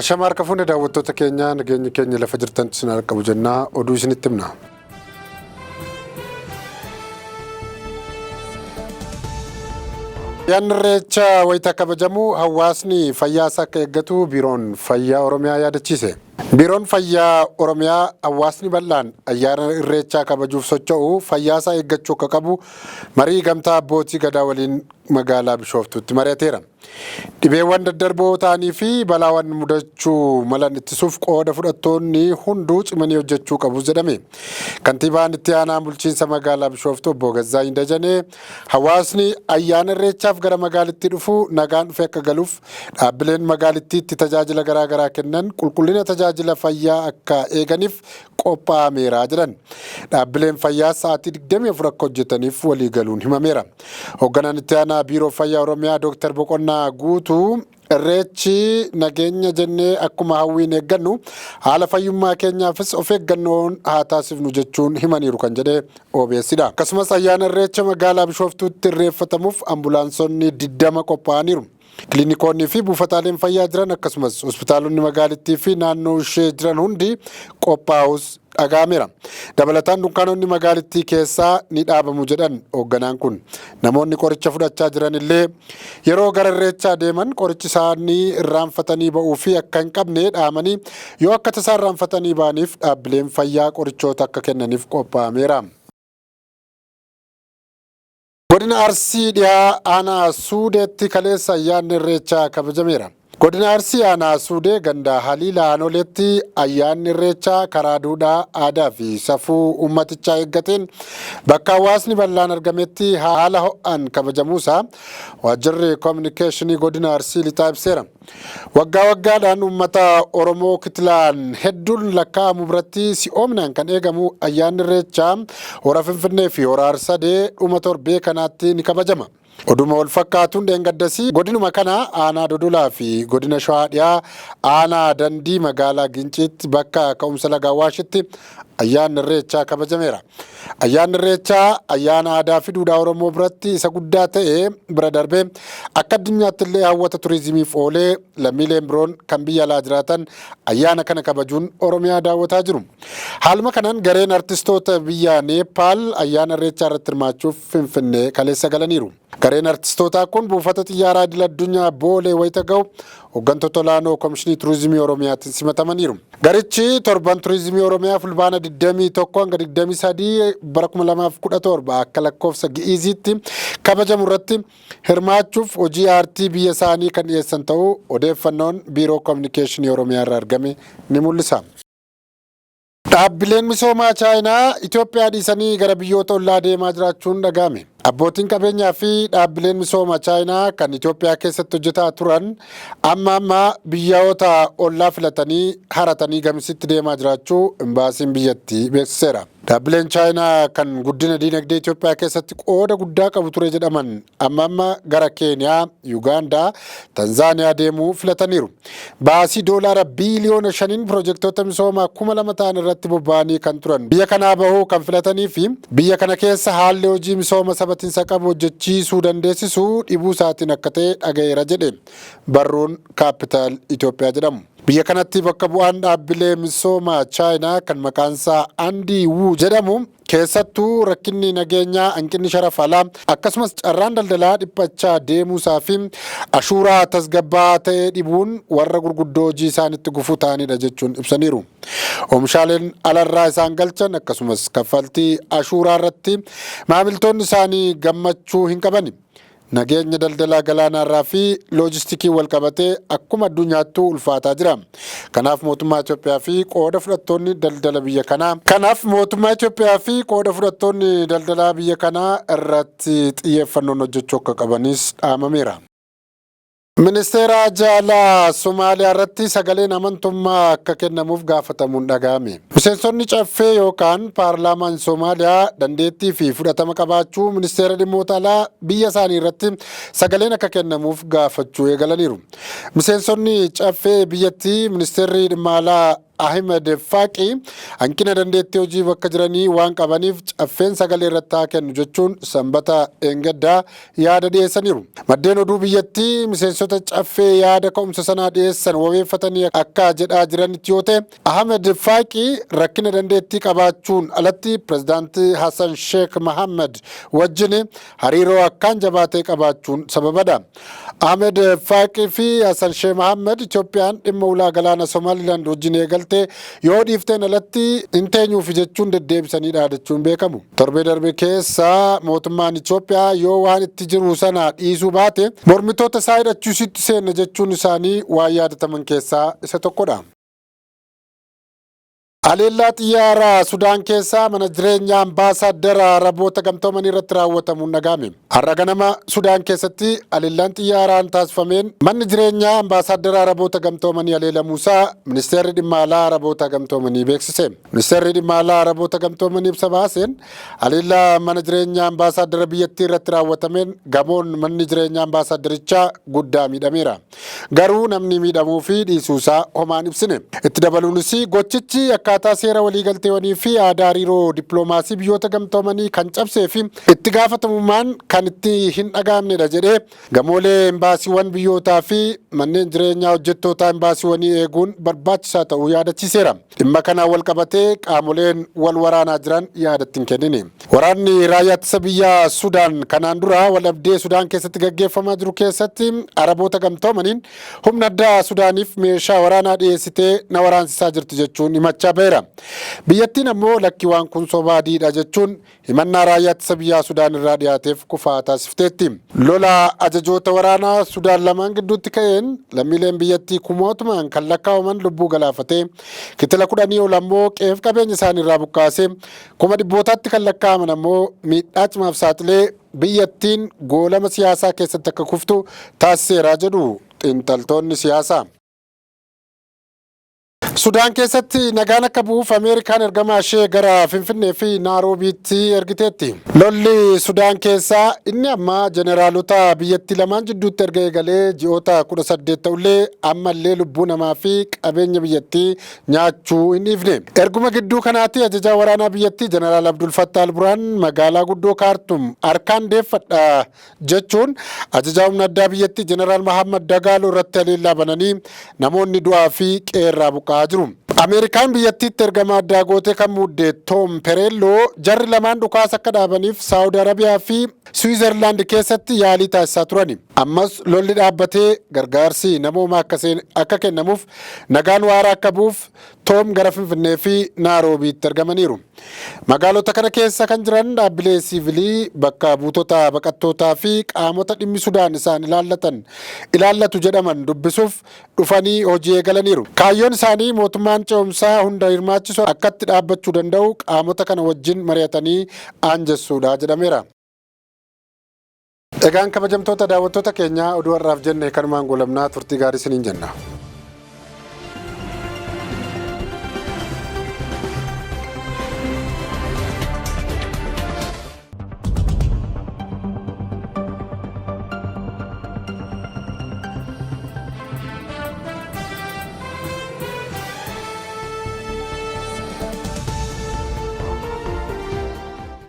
Ashama harka fuune daawwattoota keenyaa, nageenyi keenya lafa jirtanitti isin haa qabu jennaa, oduu isinitti himna. Ayyaanni Irreechaa wayita kabajamu hawaasni fayyaa isaa akka eeggatu Biiroon Fayyaa Oromiyaa yaadachiise. Biiroon Fayyaa Oromiyaa hawaasni bal'aan ayyaana Irreechaa kabajuuf socho'u fayyaa isaa eeggachuu akka qabu marii gamtaa abbootii gadaa waliin magaalaa Bishooftuutti mari'ateera. Dhibeewwan daddarboo ta'anii fi balaawwan mudachuu malan ittisuuf qooda fudhattoonni hunduu cimanii hojjechuu qabus jedhame. Kantiibaan itti aanaan bulchiinsa magaalaa Bishooftuu obbo Gazzaany Dajanee hawaasni ayyaana Irreechaaf gara magaalittii dhufu nagaan dhufee akka galuuf dhaabbileen magaalittiitti tajaajila garaagaraa kennan qulqullina tajaajila fayyaa akka eeganiif qophaa'ameera jedhan. Dhaabbileen fayyaa sa'aatii 24 akka hojjetaniif waliigaluun himameera. Hoogganaan itti aanaa Biiroo Fayyaa Oromiyaa Dooktar Boqonnaa Guutuu, Irreechi nageenya jennee akkuma hawwiin eeggannu haala fayyummaa keenyaafis of eeggannoon haa taasifnu jechuun himaniiru kan jedhe OBSdha. Akkasumas ayyaana Irreecha magaalaa Bishooftuutti irreeffatamuuf ambulaansonni 20 qophaa'aniiru. Kiliinikoonnii fi buufataaleen fayyaa jiran akkasumas hospitaalonni magaalittii fi naannoo ishee jiran hundi qophaa'us dhaga'ameera. Dabalataan dunkaanonni magaalittii keessaa ni dhaabamu jedhan hoogganaan kun. Namoonni qoricha fudhachaa jiran illee yeroo gara Irreechaa deeman qorichi isaanii irraanfatanii ba'uu fi akka hin qabne dhaamanii, yoo akka tasaa irraanfatanii ba'aniif dhaabbileen fayyaa qorichoota akka kennaniif qophaa'ameera. Godina Arsii Dhihaa Aanaa Suudeetti kaleessa ayyaanni Irreechaa kabajameera. Godina Arsii Aanaa Suudee ganda Haliila Aanoleetti ayyaanni Irreechaa karaa duudhaa, aadaa fi safuu uummatichaa eeggateen bakka hawaasni bal'aan argametti haala ho'aan kabajamuusaa Waajjirri Kominikeeshinii Godina Arsii Lixaa ibseera. Waggaa waggaadhaan uummata Oromoo kitilaan hedduun lakkaa'amu biratti si'oominaan kan eegamu ayyaanni Irreechaa Hora Finfinnee fi Hora Harsadee dhuma torbee kanaatti ni kabajama. Oduma wal fakkaatuun dheengaddasii godinuma kana aanaa Dodolaa fi godina Shawaa Dhiyaa aanaa Dandii magaalaa Ginciitti bakka ka'umsa laga Awaashitti ayyaanni Irreechaa kabajameera. Ayyaanni Irreechaa ayyaana aadaa fi duudhaa Oromoo biratti isa guddaa ta'e bira darbee akka addunyaatti illee hawwata turizimiif oolee lammiileen biroon kan biyya alaa jiraatan ayyaana kana kabajuun Oromiyaa daawwataa jiru. Haaluma kanaan gareen artistoota biyya Neepaal ayyaana Irreechaa irratti hirmaachuuf Finfinnee kaleessa galaniiru. Gareen artistootaa kun buufata xiyyaaraa idil addunyaa Boolee wayita ga'u hooggantoota olaanoo Komishinii Turizimii Oromiyaatiin simatamaniiru. Garichi torban turizimii Oromiyaa Fulbaana 21 hanga 23 bara 2017 akka lakkoofsa Gi'iiziitti kabajamu irratti hirmaachuuf hojii aartii biyya isaanii kan dhiyeessan ta'uu odeeffannoon Biiroo Kominikeeshinii Oromiyaa irraa argame ni mul'isa. Dhaabbileen misoomaa Chaayinaa Itoophiyaa dhiisanii gara biyyoota ollaa deemaa jiraachuun dhaga'ame. Abbootiin qabeenyaa fi dhaabbileen misooma Chaayinaa kan Itoophiyaa keessatti hojjetaa turan amma amma biyyoota ollaa filatanii haratanii gamisitti deemaa jiraachuu imbaasiin biyyattii beeksiseera. Dhaabbileen Chaayinaa kan guddina diinagdee Itoophiyaa keessatti qooda guddaa qabu ture jedhaman amma amma gara Keeniyaa, Yugaandaa, Tanzaaniyaa deemuu filataniiru. Baasii doolaara biiliyoona 5n pirojektoota misoomaa 2000 ta'an irratti bobba'anii kan turan biyya kanaa bahuu kan filatanii fi biyya kana keessa haalli hojii misooma sabatinsa qabu hojjechiisuu dandeessisu dhibuu isaatiin akka ta'e dhagaheera jedhe barruun Kaapitaal Itoophiyaa jedhamu. Biyya kanatti bakka bu'aan dhaabbilee misooma Chaayinaa kan maqaansaa Andii Wuu jedhamu, keessattuu rakkinni nageenyaa, hanqinni sharafa alaa akkasumas carraan daldalaa dhiphachaa deemuusaa fi ashuuraa tasgabbaa'aa ta'e dhibuun warra gurguddoo hojii isaanitti gufuu ta'anidha jechuun ibsaniiru. Oomishaaleen alarraa isaan galchan akkasumas kaffaltii ashuuraa irratti maamiltoonni isaanii gammachuu hin qabani. Nageenya daldalaa galaanaarraa fi loojistikii wal qabatee akkuma addunyaattuu ulfaataa jira. Kanaaf mootummaa Itoophiyaa fi qooda fudhattoonni daldala biyya kanaa Kanaaf mootummaa Itoophiyaa fi qooda fudhattoonni daldalaa biyya kanaa irratti xiyyeeffannoon hojjechuu akka qabanis dhaamameera. Ministeera Haajaa Alaa Somaaliyaa irratti sagaleen amantummaa akka kennamuuf gaafatamuun dhaga'ame. Miseensonni caffee yookaan paarlaamaan Somaaliyaa dandeettii fi fudhatama qabaachuu ministeera dhimmoota alaa biyya isaanii irratti sagaleen akka kennamuuf gaafachuu eegalaniiru. Miseensonni caffee biyyattii ministeerri dhimma alaa Ahmed Faaqii hanqina dandeettii hojii bakka jiranii waan qabaniif caffeen sagalee irratti haa kennu jechuun Sanbata eengaddaa yaada dhiyeessaniiru. Maddeen oduu biyyattii miseensota caffee yaada ka'umsa sanaa dhiyeessan wabeeffatanii akka jedhaa jiranitti yoo ta'e, Ahmed Faaqii rakkina dandeettii qabaachuun alatti pirezidaantii Hassan Sheekh Mohammed wajjin hariiroo akkaan jabaatee qabaachuun sababadha. Ahmed Faaqii fi Hassan Sheekh Mohammed Itoophiyaan dhimma ulaa galaana Somaalilaand wajjin eegalte yoo dhiifteen alatti hin teenyuuf jechuun deddeebisanii dhaadachuun beekamu. Torbee darbe keessa mootummaan Itoophiyaa yoo waan itti jiru sana dhiisuu baate mormitoota isaa hidhachiisutti seenna jechuun isaanii waan yaadataman keessaa isa tokkodha. Haleellaa xiyyaaraa Sudaan keessaa mana jireenyaa ambaasaaddara Araboota Gamtoomanii irratti raawwatamuun dhaga'ame. Har'a ganama Sudaan keessatti haleellaan xiyyaaraan taasifameen manni jireenyaa ambaasaaddara Araboota Gamtoomanii haleelamuusaa ministeerri dhimma alaa Araboota Gamtoomanii beeksise. Ministeerri dhimma alaa Araboota Gamtoomanii ibsa baaseen haleellaa mana jireenyaa ambaasaaddara biyyattii irratti raawwatameen gamoon manni jireenyaa ambaasaadarichaa guddaa miidhameera. Garuu namni miidhamuu fi dhiisuusaa homaan ibsine. Itti dabaluunis gochichi akkaataa seera waliigalteewwanii fi aadaa hariiroo dippiloomaasii biyyoota gamtoomanii kan cabsee fi itti gaafatamummaan kan itti hin dhaga'amnedha jedhee, gamoolee embaasiiwwan biyyootaa fi manneen jireenyaa hojjettootaa embaasiiwwanii eeguun barbaachisaa ta'uu yaadachiiseera. Dhimma kanaan wal qabatee qaamoleen wal waraanaa jiran yaadatti hin kennine. Waraanni raayyaa ittisa biyyaa Sudaan kanaan dura waldhabdee Sudaan keessatti gaggeeffamaa jiru keessatti Araboota gamtoomaniin humna addaa Sudaaniif meeshaa waraanaa dhiyeessitee na waraansisaa jirti jechuun himachaa baheera. Biyyattiin ammoo lakki, waan kun sobaa adiidha jechuun himannaa raayyaa ittisa biyyaa Sudaan irraa dhiyaateef kufaa taasifteetti. Lola ajajoota waraanaa Sudaan lamaan gidduutti ka'een lammiileen biyyattii kumootumaan kan lakkaa'aman lubbuu galaafatee, kitila 10 ol ammoo qe'eef qabeenya isaanii irraa buqqaasee, kuma dhibbootaatti kan lakkaa'aman ammoo miidhaa cimaaf saaxilee biyyattiin goolama siyaasaa keessatti akka kuftu taasiseera jedhu xiinxaltoonni siyaasaa. Sudaan keessatti nagaan akka bu'uuf Ameerikaan ergamaa ishee gara Finfinnee fi Naaroobiitti ergiteetti. Lolli Sudaan keessaa inni amma jeneraalota biyyattii lamaan jidduutti erga eegalee ji'oota 18 ta'ullee ammallee lubbuu namaa fi qabeenya biyyattii nyaachuu hin dhiifne. Erguma gidduu kanaatti ajajaa waraanaa biyyattii Jeneraal Abdul Fattah Al-Burhaan magaalaa guddoo Kaartum harkaan deeffadha jechuun ajajaa humna addaa biyyattii Jeneraal Mahammad Dagaaloo irratti haleellaa bananii namoonni du'aa fi qe'eerraa buqqa'aa jiru. Ameerikaan biyyattiitti ergama addaa gootee kan muudde Toom Pereelloo jarri lamaan dhukaasa akka dhaabaniif Saawud Arabiyaa fi Siwiizerlaand keessatti yaalii taasisaa turani. Ammas lolli dhaabbatee gargaarsi namoomaa akka kennamuuf, nagaan waaraa akka bu'uuf Toom gara Finfinnee fi Naaroobiitti argamaniiru. Magaalota kana keessa kan jiran dhaabbilee siivilii, bakka buutota baqattootaa fi qaamota dhimmi Sudaan isaan ilaallatan ilaallatu jedhaman dubbisuuf dhufanii hojii eegalaniiru. Kaayyoon isaanii mootummaan ce'umsaa hunda hirmaachisu akkatti dhaabbachuu danda'u qaamota kana wajjin mari'atanii aanjessuudha jedhameera. Egaan kabajamtoota daawwattoota keenyaa, oduu har'aaf jenne kanumaan goolabnaa, turtii gaarii isiniin jenna.